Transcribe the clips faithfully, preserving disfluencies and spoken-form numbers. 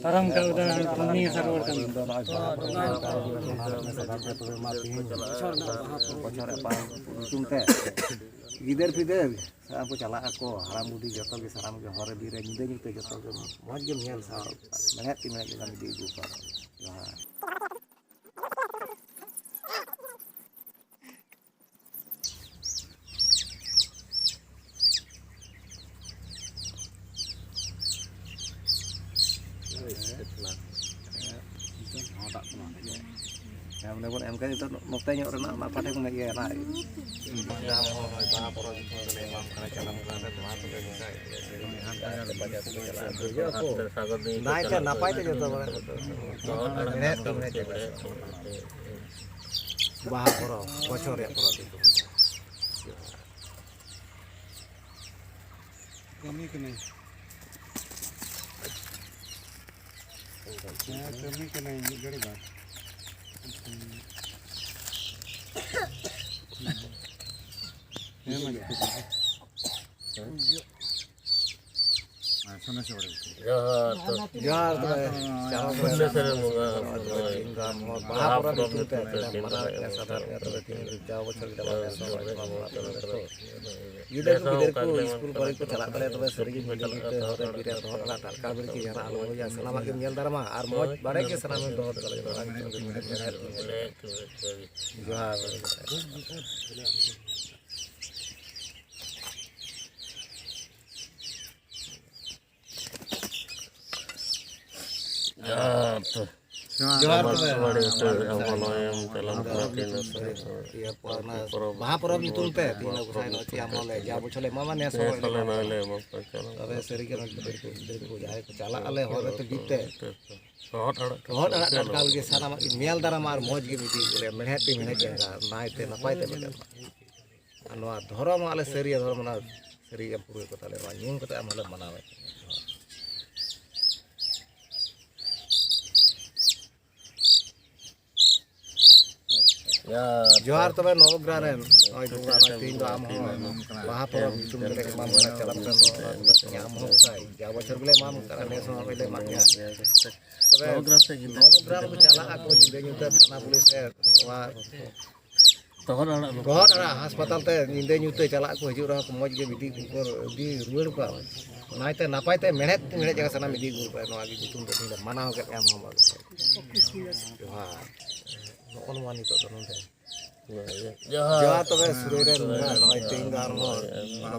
ᱯᱟᱨᱚᱢ ᱠᱟᱜ ᱩᱫᱟᱦᱚᱨᱚᱱ ᱠᱷᱚᱱ ᱱᱤᱭᱟᱹ ᱥᱟᱨᱣᱟᱨ ᱠᱟᱹᱢᱤ᱾ ᱱᱚᱣᱟ ᱡᱟᱦᱟᱸ ᱯᱚᱨᱚᱵᱽ ᱢᱮᱱᱟᱜᱼᱟ, ᱥᱟᱱᱟᱢ ᱠᱚ ᱛᱚᱵᱮ ᱢᱟ ᱛᱮᱦᱮᱧ ᱵᱚᱪᱷᱚᱨ ᱨᱮᱱᱟᱜ ᱵᱟᱦᱟ ᱯᱚᱨᱚᱵᱽ ᱧᱩᱛᱩᱢ ᱛᱮ ᱜᱤᱫᱟᱹᱨ ᱯᱤᱫᱟᱹᱨ ᱥᱟᱱᱟᱢ ᱠᱚ ᱪᱟᱞᱟᱜ ᱟᱠᱚ, ᱦᱟᱲᱟᱢ ᱵᱩᱰᱷᱤ ᱡᱚᱛᱚ ᱜᱮ, ᱥᱟᱱᱟᱢ ᱜᱮ ᱦᱚᱨ ᱨᱮ ᱵᱤᱨ ᱨᱮ ᱧᱤᱫᱟᱹ ᱧᱩᱛᱟᱹ ᱡᱚᱛᱚ ᱜᱮ ᱢᱚᱡᱽ ᱜᱮᱢ ᱧᱮᱞ ᱥᱟᱶ ᱢᱮᱬᱦᱮᱫ ᱛᱤ ᱢᱮᱬᱦᱮᱫ ᱡᱟᱸᱜᱟ ᱤᱫᱤ ᱟᱹᱜᱩ ᱠᱚᱣᱟ᱾ ᱡᱚᱦᱟᱨ᱾ ᱦᱮᱸ, ᱚᱸᱰᱮ ᱵᱚᱱ ᱮᱢ ᱠᱟᱜ ᱱᱤᱛᱚᱜ ᱱᱚᱛᱮ ᱧᱚᱜ ᱨᱮᱱᱟᱜ ᱚᱱᱟ ᱯᱟᱴᱷᱮ ᱠᱷᱚᱱᱟᱜ ᱜᱮ ᱚᱱᱟ ᱵᱟᱦᱟ ᱯᱚᱨᱚᱵᱽ ᱡᱚᱠᱷᱚᱱ ᱞᱮ ᱮᱢᱟᱢ ᱠᱟᱱᱟ, ᱪᱟᱞᱟᱜ ᱠᱟᱱᱟ, ᱱᱚᱣᱟ ᱠᱚᱜᱮ ᱱᱚᱝᱠᱟ ᱮᱱᱮᱡ ᱥᱮᱨᱮᱧ ᱦᱟᱴ ᱵᱟᱡᱟᱨ ᱠᱚ ᱪᱟᱞᱟᱜ ᱟᱠᱚ᱾ ᱱᱟᱭᱛᱮ ᱱᱟᱯᱟᱭ ᱛᱮ ᱡᱚᱛᱚ ᱵᱟᱲᱟ᱾ ᱢᱮᱬᱦᱮᱫ ᱛᱤ ᱢᱮᱬᱦᱮᱫ ᱡᱟᱸᱜᱟ᱾ ᱵᱟᱦᱟ ᱯᱚᱨᱚᱵᱽ, ᱵᱚᱪᱷᱚᱨ ᱨᱮᱭᱟᱜ ᱯᱚᱨᱚᱵᱽ ᱧᱩᱛᱩᱢ ᱛᱮ᱾ ᱠᱟᱹᱢᱤ ᱠᱟᱹᱱᱟᱹᱧ᱾ ᱦᱮᱸ, ᱠᱟᱹᱢᱤ ᱠᱟᱹᱱᱟᱹᱧ ᱢᱤᱫ ᱜᱷᱟᱹᱲᱤ ᱵᱟᱫᱽ᱾ ᱦᱮᱸ, ᱢᱟ, ᱡᱚᱛᱚ ᱠᱚᱜᱮ᱾ ᱡᱚᱦᱟᱨ ᱛᱚᱵᱮ᱾ ᱪᱟᱞᱟᱣ ᱠᱟᱱᱟ᱾ ᱵᱟᱦᱟ ᱯᱚᱨᱚᱵᱽ ᱧᱩᱛᱩᱢ ᱛᱮ ᱛᱮᱦᱮᱧ ᱢᱟᱱᱟᱣ ᱮᱫ ᱠᱟᱱᱟ ᱥᱟᱱᱛᱟᱲ ᱠᱚ᱾ ᱛᱚᱵᱮ ᱛᱮᱦᱮᱧ ᱡᱟᱣ ᱵᱚᱪᱷᱚᱨ ᱜᱮ ᱛᱟᱵᱚᱱ ᱱᱮᱥ ᱦᱚᱸ ᱱᱚᱜᱼᱚᱭ ᱡᱮᱢᱚᱱ ᱵᱚᱱ ᱟᱯᱮ ᱠᱚ ᱜᱤᱫᱟᱹᱨ ᱠᱚ ᱯᱤᱫᱟᱹᱨ ᱠᱚ ᱥᱠᱩᱞ ᱠᱚᱨᱮ ᱠᱚ ᱪᱟᱞᱟᱜ ᱠᱟᱱᱟ, ᱛᱚᱵᱮ ᱥᱟᱹᱨᱤ ᱜᱮ ᱧᱤᱫᱟᱹ ᱧᱩᱛᱟᱹ ᱦᱚᱨ ᱨᱮ ᱵᱤᱨ ᱨᱮ ᱛᱚᱦᱚᱫ ᱚᱲᱟᱜ ᱴᱟᱴᱠᱟ ᱵᱤᱨ ᱠᱚ ᱡᱟᱦᱟᱱᱟᱜ ᱟᱞᱚ ᱦᱩᱭᱟ, ᱥᱟᱱᱟᱢᱟᱜ ᱜᱮᱢ ᱧᱮᱞ ᱫᱟᱨᱟᱢᱟ ᱟᱨ ᱢᱚᱡᱽ ᱵᱟᱲᱮ ᱜᱮ ᱥᱟᱱᱟᱢᱮᱢ ᱫᱚᱦᱚ ᱫᱟᱲᱮᱭᱟᱜᱼᱟ᱾ ᱡᱚᱦᱟᱨ᱾ ᱡᱚᱦᱟᱨ ᱛᱚ᱾ ᱡᱚᱦᱟᱨ ᱛᱚᱵᱮ᱾ ᱟᱵᱚ ᱱᱚᱜᱼᱚᱭ ᱮᱢ ᱪᱟᱞᱟᱣ ᱠᱟᱱᱟ ᱛᱤᱱᱟᱹᱜ ᱤᱭᱟᱹ ᱯᱚᱨ ᱚᱱᱟ ᱯᱚᱨᱚᱵᱽ ᱵᱟᱦᱟ ᱯᱚᱨᱚᱵᱽ ᱧᱩᱛᱩᱢ ᱛᱮ ᱛᱤᱱᱟᱹᱜ ᱜᱚᱸᱥᱟᱭ ᱱᱚᱜᱼᱚᱭ ᱪᱮᱫ ᱟᱢ ᱵᱚᱞᱮ ᱡᱟ ᱵᱚᱪᱷᱚᱨ ᱞᱮ ᱮᱢᱟᱢᱟ, ᱱᱮᱥ ᱦᱚᱸ ᱱᱮᱥ ᱦᱚᱸᱞᱮ ᱱᱚᱜᱼᱚᱭ ᱮᱢᱟᱢᱟ᱾ ᱱᱚᱜᱼᱚᱭ ᱞᱮ ᱮᱢᱟ ᱠᱚᱣᱟ, ᱪᱟᱞᱟᱣ᱾ ᱛᱚᱵᱮ ᱥᱟᱹᱨᱤ ᱜᱮ ᱱᱚᱜᱼᱚᱭ ᱜᱤᱫᱟᱹᱨ ᱠᱚ ᱯᱤᱫᱟᱹᱨ ᱠᱚ ᱡᱟᱦᱟᱸᱭ ᱠᱚ ᱪᱟᱞᱟᱜ ᱟᱞᱮ ᱦᱚᱨ ᱨᱮ ᱛᱮ ᱵᱤᱨ ᱛᱮ᱾ ᱛᱚᱦᱚᱫ ᱟᱲᱟᱜ ᱛᱚᱦᱚᱫ ᱟᱲᱟᱜ ᱴᱟᱴᱠᱟ ᱜᱮ ᱥᱟᱱᱟᱢᱟᱜ ᱜᱮ ᱧᱮᱞ ᱫᱟᱨᱟᱢᱟ ᱟᱨ ᱢᱚᱡᱽ ᱜᱮ ᱤᱫᱤ ᱵᱚᱞᱮ ᱢᱮᱬᱦᱮᱫ ᱛᱤ ᱢᱮᱬᱦᱮᱫ ᱡᱟᱸᱜᱟ ᱱᱟᱭᱛᱮ ᱱᱟᱯᱟᱭ ᱛᱮ ᱢᱮᱬᱦᱮᱫ ᱢᱟ᱾ ᱟᱨ ᱱᱚᱣᱟ ᱫᱷᱚᱨᱚᱢ ᱟᱞᱮ ᱥᱟᱹᱨᱤᱭᱟᱹ ᱫᱷᱚᱨᱚᱢ ᱚᱱᱟ ᱥᱟᱹᱨᱤ ᱮᱢ ᱯᱩᱨᱟᱹᱣ ᱠᱟᱛᱮ ᱟᱞᱮ ᱱᱚᱣᱟ ᱧᱩᱢ ᱠᱟᱛᱮ ᱟᱢ ᱦᱚᱸᱞᱮ ᱢᱟᱱᱟᱣᱮᱫ ᱠᱟᱱᱟ᱾ ᱡᱚᱦᱟᱨ ᱛᱚᱵᱮ ᱱᱚᱵᱚᱜᱨᱟᱢ ᱨᱮᱱ ᱱᱚᱜᱼᱚᱭ ᱵᱚᱸᱜᱟ, ᱱᱚᱜᱼᱚᱭ ᱛᱮᱦᱮᱧ ᱫᱚ ᱟᱢ ᱦᱚᱸ ᱵᱟᱦᱟ ᱯᱚᱨᱚᱵᱽ ᱧᱩᱛᱩᱢ ᱛᱮᱞᱮ ᱮᱢᱟᱢ ᱠᱟᱱᱟ, ᱪᱟᱞᱟᱜ ᱯᱮ ᱱᱚᱣᱟ ᱟᱢ ᱦᱚᱸ ᱥᱟᱭ᱾ ᱡᱟ ᱵᱚᱪᱷᱚᱨ ᱜᱮᱞᱮ ᱮᱢᱟᱢ ᱠᱟᱱᱟ, ᱱᱮᱥ ᱦᱚᱸ ᱱᱚᱜᱼᱚᱭ ᱞᱮ ᱮᱢᱟᱜ ᱢᱮᱭᱟ᱾ ᱛᱚᱵᱮ ᱱᱚᱵᱚᱜᱨᱟᱢ ᱠᱚ ᱪᱟᱞᱟᱜ ᱟᱠᱚ ᱧᱤᱫᱟᱹ ᱧᱩᱛᱟᱹ ᱛᱷᱟᱱᱟ ᱯᱩᱞᱤᱥ ᱨᱮ ᱱᱚᱣᱟ ᱛᱚᱦᱚᱫ ᱟᱲᱟᱜ ᱦᱟᱥᱯᱟᱛᱟᱞ ᱛᱮ ᱧᱤᱫᱟᱹ ᱧᱩᱛᱟᱹ ᱪᱟᱞᱟᱜ ᱟᱠᱚ ᱦᱤᱡᱩᱜ ᱨᱮᱦᱚᱸ ᱠᱚ ᱢᱚᱡᱽ ᱜᱮ ᱤᱫᱤ ᱤᱫᱤ ᱨᱩᱣᱟᱹᱲ ᱠᱚᱣᱟ᱾ ᱱᱟᱭᱛᱮ ᱱᱟᱯᱟᱭ ᱛᱮ ᱢᱮᱬᱦᱮᱫ ᱢᱮᱬᱦᱮᱫ ᱡᱟᱭᱜᱟ ᱥᱟᱱᱟᱢ ᱤᱫᱤ ᱟᱹᱜᱩ ᱠᱚᱣᱟ᱾ ᱱᱚᱣᱟ ᱜᱮ ᱧᱩᱛᱩᱢ ᱫᱚ ᱛᱮᱦᱮᱧ ᱞᱮ ᱢᱟᱱᱟᱣ ᱠᱮᱫ ᱢᱮᱭᱟ ᱢᱟᱢᱟ ᱜᱚᱸᱥᱟᱭ᱾ ᱡᱚᱦᱟᱨ᱾ ᱱᱚᱜᱼᱚ ᱱᱚᱣᱟ ᱱᱤᱛᱚᱜ ᱫᱚ ᱱᱚᱰᱮ᱾ ᱡᱚᱦᱟᱨ᱾ ᱡᱚᱦᱟᱨ ᱛᱚᱵᱮ ᱥᱩᱨᱟᱹᱭ ᱨᱮᱱ ᱵᱚᱸᱜᱟ, ᱱᱚᱜᱼᱚᱭ ᱛᱮᱦᱮᱧ ᱫᱚ ᱟᱨᱦᱚᱸ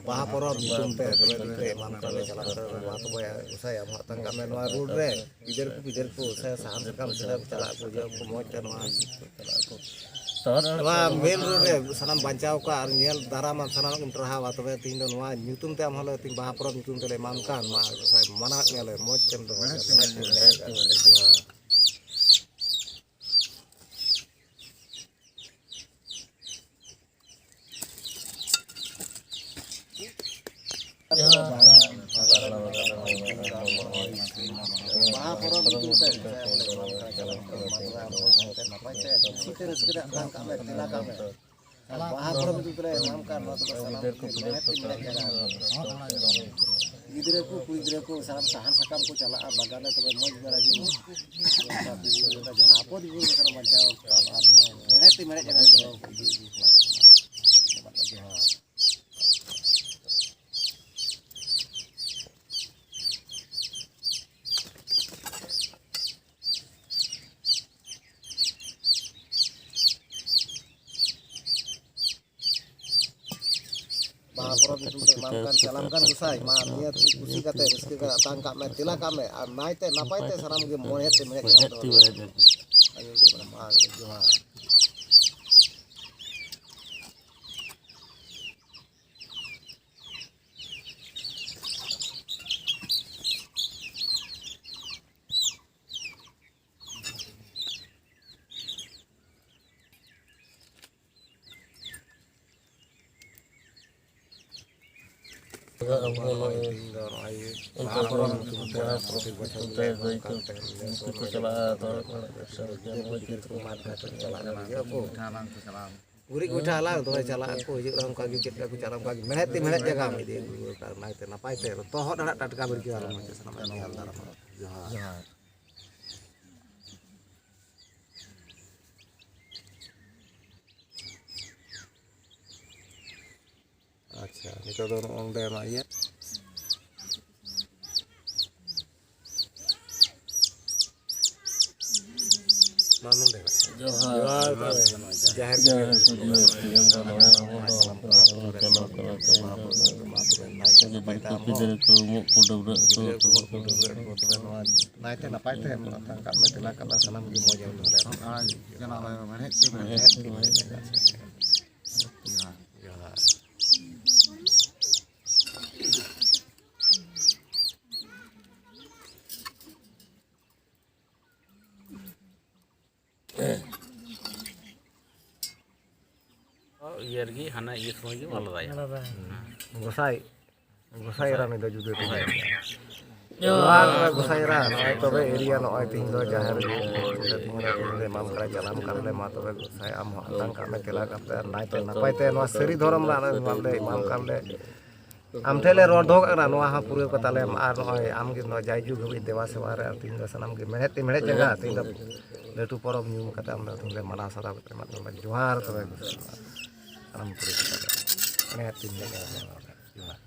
ᱵᱟᱦᱟ ᱯᱚᱨᱚᱵᱽ ᱧᱩᱛᱩᱢ ᱛᱮ ᱛᱚᱵᱮ ᱫᱤᱱ ᱨᱮ ᱮᱢᱟᱱ ᱠᱟᱞᱮ ᱪᱟᱞᱟᱜ ᱠᱟᱱᱟ᱾ ᱢᱟ ᱛᱚᱵᱮ ᱜᱚᱸᱥᱟᱭ ᱟᱢᱟᱜ ᱛᱟᱝ ᱠᱟᱜ ᱢᱮ ᱱᱚᱣᱟ ᱨᱳᱰ ᱨᱮ᱾ ᱜᱤᱫᱟᱹᱨ ᱠᱚ ᱯᱤᱫᱟᱹᱨ ᱠᱚ ᱥᱮ ᱥᱟᱦᱟᱱ ᱥᱟᱠᱟᱢ ᱥᱮᱸᱫᱽᱨᱟ ᱠᱚ ᱪᱟᱞᱟᱜ ᱟᱠᱚ, ᱡᱮ ᱠᱚ ᱢᱚᱡᱽ ᱛᱮ ᱱᱚᱣᱟ ᱱᱚᱣᱟ ᱢᱮᱱ ᱨᱳᱰ ᱨᱮ ᱥᱟᱱᱟᱢ ᱵᱟᱧᱪᱟᱣ ᱠᱚᱣᱟ ᱟᱨ ᱧᱮᱞ ᱫᱟᱨᱟᱢᱟ ᱥᱟᱱᱟᱢ ᱮᱢ ᱴᱟᱨᱦᱟᱣᱟ᱾ ᱛᱚᱵᱮ ᱛᱮᱦᱮᱧ ᱫᱚ ᱱᱚᱣᱟ ᱧᱩᱛᱩᱢ ᱛᱮ ᱟᱢ ᱦᱚᱸᱞᱮ ᱛᱮᱦᱮᱧ ᱵᱟᱦᱟ ᱯᱚᱨᱚᱵᱽ ᱧᱩᱛᱩᱢ ᱛᱮᱞᱮ ᱮᱢᱟᱢ ᱠᱟᱱ, ᱢᱟ ᱜᱚᱸᱥᱟᱭ ᱢᱟᱱᱟᱣᱮᱫ ᱢᱮᱭᱟᱞᱮ, ᱢᱚᱡᱽ ᱛᱮᱢ ᱫᱚᱦᱚᱭᱟ᱾ ᱵᱟᱦᱟ ᱯᱚᱨᱚᱵᱽ ᱧᱩᱛᱩᱢ ᱛᱮ ᱱᱟᱯᱟᱭ ᱛᱮ ᱠᱩᱥᱤ ᱛᱮ ᱨᱟᱹᱥᱠᱟᱹ ᱨᱮ ᱟᱛᱟᱝ ᱠᱟᱜ ᱢᱮ, ᱛᱮᱞᱟ ᱠᱟᱜ ᱢᱮ᱾ ᱟᱨ ᱵᱟᱦᱟ ᱯᱚᱨᱚᱵᱽ ᱧᱩᱛᱩᱢ ᱛᱮᱞᱮ ᱮᱢᱟᱢ ᱠᱟᱱ ᱱᱚᱣᱟ ᱫᱚ ᱥᱟᱱᱟᱢ ᱠᱚᱜᱮ ᱢᱮᱬᱦᱮᱫ ᱛᱤ ᱢᱮᱬᱦᱮᱫ ᱡᱟᱸᱜᱟ᱾ ᱜᱤᱫᱽᱨᱟᱹ ᱠᱚ, ᱠᱩᱲᱤ ᱜᱤᱫᱽᱨᱟᱹ ᱠᱚ, ᱥᱟᱱᱟᱢ ᱥᱟᱦᱟᱱ ᱥᱟᱠᱟᱢ ᱠᱚ ᱪᱟᱞᱟᱜᱼᱟ ᱵᱟᱜᱟᱱ ᱨᱮ, ᱛᱚᱵᱮ ᱢᱚᱡᱽ ᱵᱟᱲᱟ ᱜᱮ᱾ ᱡᱟᱦᱟᱱᱟᱜ ᱟᱯᱚᱫ ᱵᱤᱯᱚᱫ ᱨᱮ ᱵᱟᱧᱪᱟᱣ ᱟᱨ ᱢᱮᱬᱦᱮᱫ ᱛᱤ ᱢᱮᱬᱦᱮᱫ ᱡᱟᱸᱜᱟ ᱫᱚ ᱤᱫᱤ ᱟᱹᱜᱩ ᱠᱚᱣᱟ᱾ ᱡᱚᱦᱟᱨ᱾ ᱵᱟᱦᱟ ᱯᱚᱨᱚᱵᱽ ᱧᱩᱛᱩᱢ ᱛᱮ ᱮᱢᱟᱢ ᱠᱟᱱ ᱪᱟᱞᱟᱢ ᱠᱟᱱ ᱜᱚᱸᱥᱟᱭ, ᱢᱟ ᱱᱤᱭᱟᱹ ᱠᱩᱥᱤ ᱠᱟᱛᱮ ᱨᱟᱹᱥᱠᱟᱹ ᱠᱟᱛᱮ ᱟᱛᱟᱝ ᱠᱟᱜ ᱢᱮ, ᱛᱮᱞᱟ ᱠᱟᱜ ᱢᱮ ᱟᱨ ᱱᱟᱭᱛᱮ ᱱᱟᱯᱟᱭ ᱛᱮ ᱥᱟᱱᱟᱢ ᱜᱮ ᱢᱚᱬᱮ ᱛᱮ ᱢᱮᱬᱦᱮᱫ ᱡᱟᱸᱜᱟ ᱫᱚᱦᱚ ᱢᱮ᱾ ᱢᱟ ᱡᱚᱦᱟᱨ᱾ ᱟᱵᱚ ᱱᱚᱜᱼᱚᱭ ᱛᱮᱦᱮᱧ ᱫᱚ ᱱᱚᱜᱼᱚᱭ ᱵᱟᱦᱟ ᱯᱚᱨᱚᱵᱽ ᱧᱩᱛᱩᱢ ᱛᱮ ᱯᱨᱚᱛᱮᱠ ᱵᱚᱪᱷᱚᱨ ᱜᱮ ᱱᱚᱝᱠᱟᱱ ᱛᱮ ᱱᱮᱥ ᱦᱚᱸ ᱪᱟᱞᱟᱜᱼᱟ, ᱛᱚ ᱜᱤᱫᱽᱨᱟᱹ ᱯᱤᱫᱽᱨᱟᱹ ᱠᱚ ᱢᱟᱴᱷ ᱜᱷᱟᱴ ᱨᱮ ᱪᱟᱞᱟᱜ ᱞᱟᱹᱜᱤᱫ ᱟᱵᱚ᱾ ᱜᱩᱨᱤᱡ ᱜᱚᱭᱴᱷᱟ ᱦᱟᱞᱟᱝ ᱫᱚᱢᱮ ᱪᱟᱞᱟᱜ ᱟᱠᱚ, ᱦᱤᱡᱩᱜ ᱨᱮᱦᱚᱸ ᱚᱱᱠᱟ ᱜᱮ ᱪᱮᱫ ᱞᱮᱠᱟ ᱠᱚ ᱪᱟᱞᱟᱜᱼᱟ, ᱚᱱᱠᱟ ᱜᱮ ᱢᱮᱬᱦᱮᱫ ᱛᱤ ᱢᱮᱬᱦᱮᱫ ᱡᱟᱭᱜᱟ ᱤᱫᱤ ᱟᱹᱜᱩ ᱠᱟᱜᱼᱟ, ᱱᱟᱭᱛᱮ ᱱᱟᱯᱟᱭ ᱛᱮ ᱛᱚᱦᱚᱫ ᱟᱲᱟᱜ ᱴᱟᱴᱠᱟ ᱵᱟᱲᱜᱮ ᱟᱨᱚ ᱢᱚᱡᱽ ᱛᱮ ᱥᱟᱱᱟᱢᱟᱜ ᱧᱮᱞ ᱫᱟᱨᱟᱢᱟ᱾ ᱡᱚᱦᱟᱨ᱾ ᱟᱪᱪᱷᱟ, ᱱᱤᱛᱚᱜ ᱫᱚ ᱱᱚᱜᱼᱚ ᱱᱚᱰᱮ ᱟᱢᱟᱜ ᱤᱭᱟᱹ᱾ ᱢᱟ ᱱᱚᱰᱮ ᱱᱟᱜ᱾ ᱡᱚᱦᱟᱨ᱾ ᱡᱚᱦᱟᱨ ᱛᱚᱵᱮ᱾ ᱡᱟᱦᱮᱨ ᱡᱟᱦᱮᱨ ᱠᱚ ᱤᱭᱟᱹ ᱠᱚ ᱮᱢ ᱫᱟ, ᱱᱚᱜᱼᱚᱭ ᱟᱵᱚ ᱫᱚ ᱪᱟᱞᱟᱣ ᱪᱟᱞᱟᱣ ᱛᱮ ᱢᱟ ᱛᱚᱵᱮ ᱱᱟᱭᱛᱮ ᱜᱤᱫᱽᱨᱟᱹ ᱱᱟᱯᱟᱭ ᱛᱮ ᱠᱚ ᱟᱢ ᱦᱚᱸ ᱯᱤᱫᱟᱹᱨ ᱠᱚ ᱩᱢᱩᱜ ᱠᱚ ᱰᱟᱹᱵᱽᱨᱟᱹᱜ ᱠᱚ᱾ ᱜᱤᱫᱽᱨᱟᱹ ᱠᱚ ᱩᱢᱩᱜ ᱠᱚ ᱰᱟᱹᱵᱽᱨᱟᱹᱜ ᱠᱚ ᱛᱚᱵᱮ ᱱᱚᱣᱟ ᱱᱟᱭᱛᱮ ᱱᱟᱯᱟᱭ ᱛᱮ ᱮᱢ ᱟᱛᱟᱝ ᱠᱟᱜ ᱢᱮ, ᱛᱮᱞᱟ ᱠᱟᱜ ᱢᱮ, ᱥᱟᱱᱟᱢ ᱜᱮ ᱢᱚᱡᱽ ᱮᱢ ᱫᱚᱦᱚ ᱞᱮᱭᱟ᱾ ᱟᱨ ᱡᱟᱱᱟᱢ ᱢᱮᱬᱦᱮᱫ ᱛᱮ ᱢᱮᱬᱦᱮᱫ ᱛᱮ ᱢᱮᱬᱦᱮᱫ᱾ ᱡᱚᱦᱟᱨ᱾ ᱡᱚᱦᱟᱨ᱾ ᱤᱭᱟᱹ ᱨᱮᱜᱮ ᱦᱟᱱᱟ ᱤᱭᱟᱹ ᱥᱚᱢᱚᱭ ᱜᱮ ᱟᱞᱟᱫᱟᱭᱟ᱾ ᱟᱞᱟᱫᱟ᱾ ᱦᱮᱸ᱾ ᱜᱚᱸᱥᱟᱭ, ᱜᱚᱸᱥᱟᱭ ᱮᱨᱟ ᱱᱩᱭ ᱫᱚ ᱡᱩᱫᱟᱹ ᱛᱮ᱾ ᱡᱚᱦᱟᱨ ᱛᱚᱵᱮ ᱜᱚᱸᱥᱟᱭ ᱮᱨᱟ, ᱱᱚᱜᱼᱚᱭ ᱛᱚᱵᱮ ᱮᱨᱤᱭᱟ ᱱᱚᱜᱼᱚᱭ ᱛᱤᱦᱤᱧ ᱫᱚ ᱡᱟᱦᱮᱨ ᱨᱮ ᱛᱤᱦᱤᱧ ᱫᱚ ᱛᱤᱦᱤᱧ ᱞᱮ ᱮᱢᱟᱢ ᱠᱟᱱᱟ, ᱡᱟᱱᱟᱢ ᱠᱟᱱ ᱞᱮ ᱢᱟ ᱛᱚᱵᱮ ᱜᱚᱸᱥᱟᱭ ᱟᱢ ᱦᱚᱸ ᱟᱛᱟᱝ ᱠᱟᱜ ᱢᱮ ᱛᱮᱞᱟ ᱠᱟᱛᱮ ᱟᱨ ᱱᱟᱭᱛᱮ ᱱᱟᱯᱟᱭ ᱛᱮ ᱱᱚᱣᱟ ᱥᱟᱹᱨᱤ ᱫᱷᱚᱨᱚᱢ ᱨᱮᱱᱟᱜ ᱮᱢᱟᱢ ᱠᱟᱱ ᱞᱮ᱾ ᱟᱢ ᱴᱷᱮᱱ ᱞᱮ ᱨᱚᱲ ᱫᱚᱦᱚ ᱠᱟᱜ ᱠᱟᱱᱟ, ᱱᱚᱣᱟ ᱦᱚᱸ ᱯᱩᱨᱟᱹᱣ ᱠᱟᱛᱟ ᱞᱮᱢ᱾ ᱟᱨ ᱱᱚᱜᱼᱚᱭ ᱟᱢ ᱜᱮ ᱱᱚᱣᱟ ᱡᱟᱭᱡᱩᱜᱽ ᱦᱟᱹᱵᱤᱡ ᱫᱮᱵᱟ ᱥᱮᱵᱟ ᱨᱮ ᱟᱨ ᱛᱤᱦᱤᱧ ᱫᱚ ᱥᱟᱱᱟᱢ ᱜᱮ ᱢᱮᱬᱦᱮᱫ ᱛᱤ ᱢᱮᱬᱦᱮᱫ ᱡᱟᱸᱜᱟ, ᱛᱤᱦᱤᱧ ᱫᱚ ᱞᱟᱹᱴᱩ ᱯᱚᱨᱚᱵᱽ ᱧᱩᱢ ᱠᱟᱛᱮ ᱟᱢ ᱫᱚ ᱛᱤᱦᱤᱧ ᱞᱮ ᱢᱟᱱᱟᱣ ᱥᱟᱫᱟ ᱠᱟᱛᱮ ᱮᱢᱟᱜ ᱢᱮ᱾ ᱡᱚᱦᱟᱨ ᱛᱚᱵᱮ ᱥᱟᱱᱟᱢ ᱯᱩᱨᱟᱹᱣ ᱠᱟᱛᱟ ᱞᱮ᱾ ᱢᱮᱬᱦᱮᱫ ᱛᱤ ᱢᱮᱬᱦᱮᱫ ᱡᱟᱸᱜᱟ, ᱡᱚᱦᱟᱨ᱾